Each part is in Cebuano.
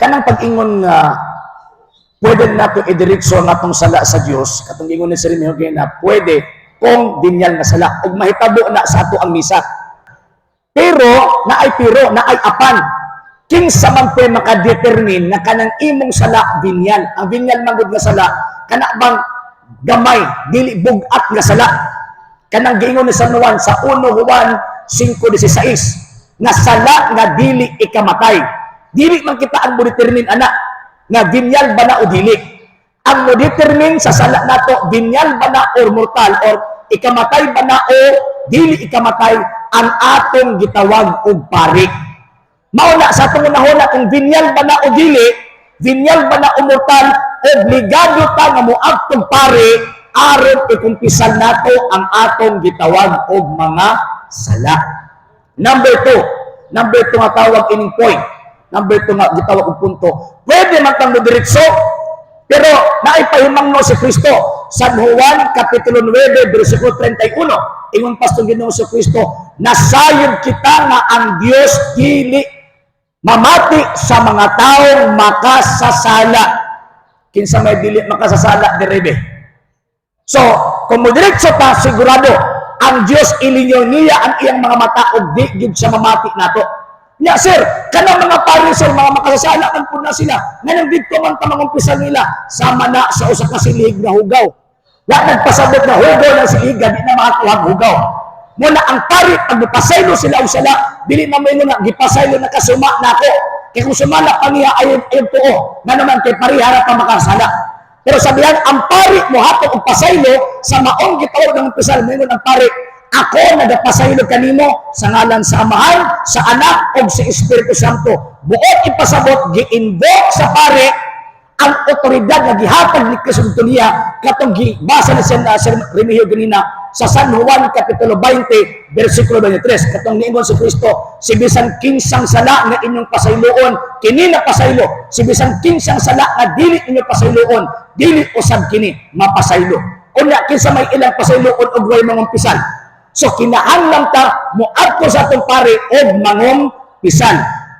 Kanang pag-ingon nga pwede nato idiretso ang atong sala sa Dios, katong ingon ni Sir Remigio na pwede kung venial nga sala ug mahitabo na sa ato ang misa. Pero naay pero, naay apan. Kinsa man pwede makadetermine na kanang imong sala venial? Ang venial man gud nga sala, kana bang gamay, dili bugat nga sala. Kanang giingon ni San Juan sa 1 Juan 5:16 nga sala nga dili ikamatay. Dili man kita ang mo-determine ana nga venial ba na o dili. Ang mo-determine sa sala nato, venial ba na or mortal or ikamatay ba na o dili ikamatay, ang atong gitawag og pari. Mao na sa atong unahuna kung venial ba na o dili, venial ba na o mortal, obligado ta nga moadtong pari aron ikumpisal nato ang atong gitawag og mga sala. Number two, number two nga tawag ining point. Number two nga gitawag og punto. Pwede man kang diretso, pero naay pahimangno si Kristo. San Juan Kapitulo 9, versikulo 31. Ingon pa sa Ginoo si Kristo, nasayod kita nga ang Dios dili mamati sa mga taong makasasala. Kinsa may dili makasasala diri? So, kung mo diretso ta, sigurado, ang Dios ilinyo niya ang iyang mga mata ug di gyud siya mamati nato. Nya sir, kanang mga pari sir, mga makasasala man pud na sila. Nganong didto man ta mangumpisal nila, sama na sa usa ka silihig nga hugaw. Wa nagpasabot na hugaw ng siliga, di na makakuha ang hugaw. Muna ang pari, pag mapasaylo sila og sala, dili na mo nga gipasaylo na kasuma nako. Kay kung sumala pa niya ayon ayon tuo, nga naman kay parihara pa makasala. Pero sabihan, ang pari mo hatog og pasaylo sa maong gitawag ng umpisal, moingon ang pari, "Ako nagapasaylo kanimo sa ngalan sa Amahan, sa Anak ug sa Espiritu Santo." Buot ipasabot, gi-invoke sa pare ang otoridad nga gihatag ni Kristo niya katong gibasa ni Sir Remigio ganina sa San Juan Kapitulo 20 versikulo 23, katong niingon si Kristo, "Si bisan kinsang sala nga inyong pasayloon, kini na pasaylo. Si bisan kinsang sala nga dili inyo pasayloon, dili usab kini mapasaylo." Unya kinsa may ilang pasayloon og way mangumpisal? So kinahanglan ta moadto sa atong pare og mangumpisal.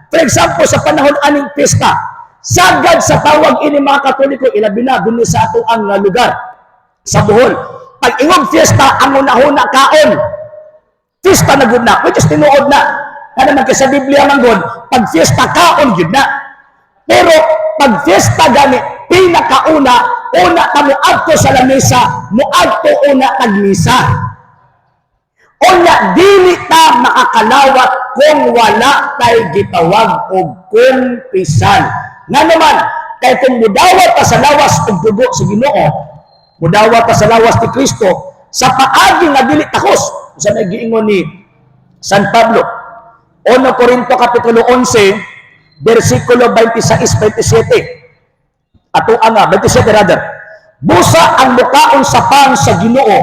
For example, sa panahon aning pista, sagad sa tawag ini mga Katoliko, ilabi na dinhi sa ato ang nga lugar sa Bohol. Pag ingog fiesta, ang unahuna kaon. Fiesta na gud na, which is tinuod na. Kana man kay sa Biblia man gud, pag fiesta kaon gyud na. Pero pag fiesta gani, pinakauna, una ta moadto sa lamesa, moadto una tag misa. Unya dili ta makakalawat kung wala tay gitawag og kumpisal. Nga naman, kay kung mudawat ta sa lawas og dugo sa Ginoo, mudawat ta sa lawas ni Kristo, sa paagi nga dili takos, sa may giingon ni San Pablo, 1 Corinto Kapitulo 11, versikulo 26-27. Ato ang 27 rather. "Busa ang mukaon sa pan sa Ginoo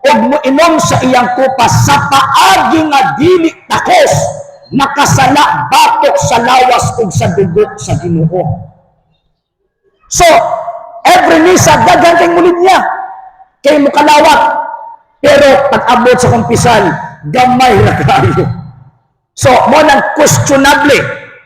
ug moinom sa iyang kupa sa paagi nga dili takos, nakasala batok sa lawas ug sa dugo sa Ginoo." So, every misa daghan kay mulinya kay mukalawat. Pero pag abot sa kumpisal, gamay ra kayo. So, mo nang questionable,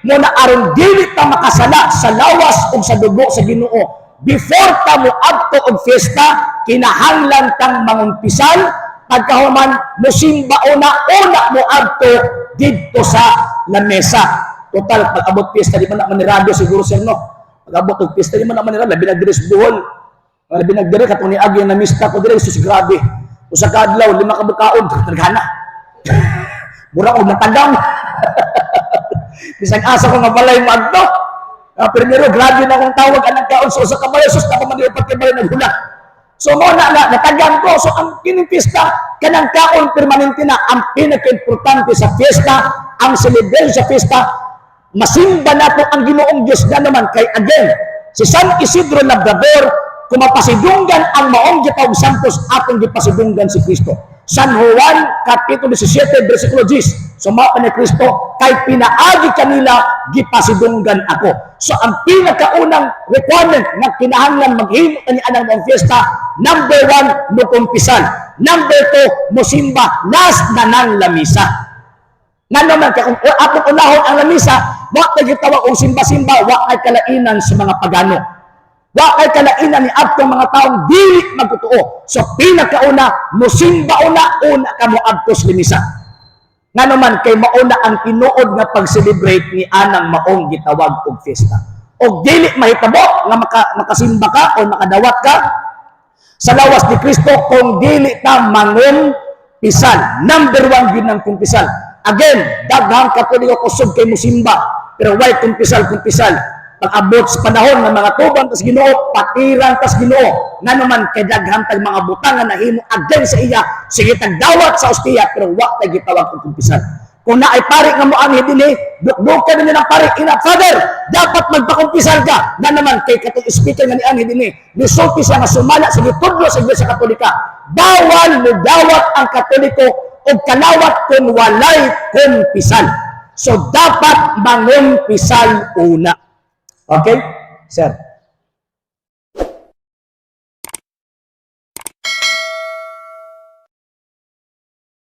mo na aron dili ta makasala sa lawas ug sa dugo sa Ginoo. Before ta mo adto og fiesta, kinahanglan tang mangumpisal, pagkahuman musimba una, una mo adto didto sa lamesa. Total, pag abot fiesta, di man na manirado siguro sir, no? Pag abot og fiesta, di man na manirado, labi na diri sa Bohol. Labi na diri katong niagi na mista ko diri, sus, grabe. Usa ka adlaw, lima ka bukaon, naghana. Mura og natagam. Bisag asa ko nga balay mo adto. Primero, grabe na akong tawag anang kaon sa usa ka balay, sus, ako man upat ka balay naghula. So mo na nga natagam ko. So ang kining fiesta, kanang kaon permanente na. Ang pinaka-importante sa fiesta, ang celebration sa fiesta, masimba nato ang Ginoong Dios na naman kay again, si San Isidro Labrador, kung mapasidunggan ang maong gitawag santos, atong gipasidunggan si Kristo. San Juan Kapitulo 17 versikulo 10. Suma pa ni Kristo, "Kay pinaagi kanila gipasidunggan ako." So ang pinakaunang requirement nga kinahanglan maghimo kani anang maong fiesta, number one, mukumpisal. Number two, musimba. Last na nang lamisa. Nga naman, kay kung atong unahon ang lamisa, Wa kay gitawag og simba-simba, wa kay kalainan sa mga pagano. Wa kay kalainan ni adtong mga taong dili magtotoo. So pinakauna, musimba una, una ka mo adto sa lamisa. Ngano man kay mauna ang tinuod nga pag-celebrate ni anang maong gitawag og fiesta. Og dili mahitabo nga makasimba ka o makadawat ka sa lawas ni Kristo kung dili ta mangumpisal. Number one yun ng kumpisal. Again, daghang Katoliko kusog kay musimba, pero way kumpisal, kumpisal. Pag-abot sa panahon ng mga tubang tas Ginoo, patiran tas Ginoo. Ngano man kay daghan tag mga butang nga nahimo against sa iya, sige tagdawat sa ostiya, pero wa tay gitawag og kumpisal. Kung naay pari nga mo anhi dinhi, dukdukan ninyo ng pari, ina, "Father, dapat magpakumpisal ka." Na naman kay katong speaker nga ni anhi dinhi, nisulti siya nga sumala sa gitudlo sa Iglesia Katolika. Bawal mo dawat ang Katoliko og kalawat kung walay kumpisal. So dapat mangumpisal una. Okay? Sir.